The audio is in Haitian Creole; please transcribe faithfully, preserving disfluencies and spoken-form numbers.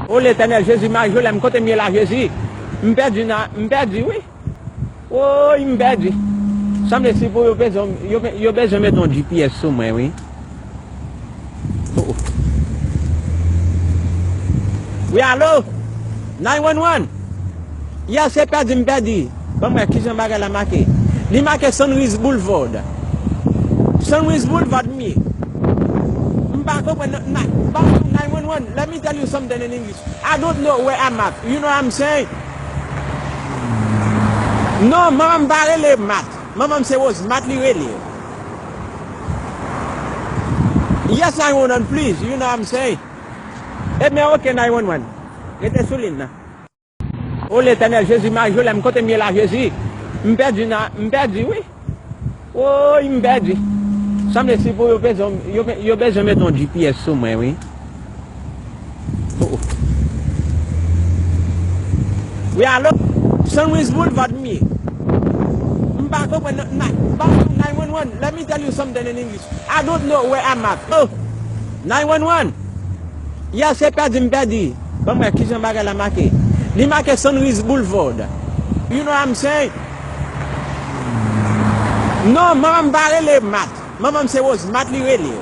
O Letènèl Jezi, Mari Jolèm, kote m ye la, Jezi? M pèdi nan, m pèdi, wi. Woy, m pèdi. Sanble si pou yo bezwen, yo, yo bezwen met yon G P S sou mwen, wi. Oh, oh. Wi, alo? Nine one one? Yes, se pèdi, m pèdi. Ban m wè kijan bagay la make. Li make Sunrise Boulevard. Sunrise Boulevard, m ye. M pa konprann, na, na, nine one one, let me tell you something in English. I don't know where I'm at. You know what I'm saying? Non, manman m pa rele Mat. Manman m se Rose Mat li rele. Yes, nine one one, please. You know what I'm saying? Ebyen, ok, nine one one. Rete sou liy nan. O Letènèl Jezi, Mari Jolèm, kote m ye la, Jezi? M pèdi nan, m pèdi, wi. Woy, m pèdi. Sanble si pou yo bezwen, yo, yo bezwen met yon G P S sou mwen, wi. Oh, oh. Wi, alo? Sunrise Boulevard, m ye. M pa konprann, na, na, nine one one, let me tell you something in English. I don't know where I'm at. Oh, nine one one? Yes, se pèdi, m pèdi. Ban m wè kijan bagay la make. Li make Sunrise Boulevard. You know what I'm saying? Non, manman m pa rele Mat. Manman m se Rose Mat li rele.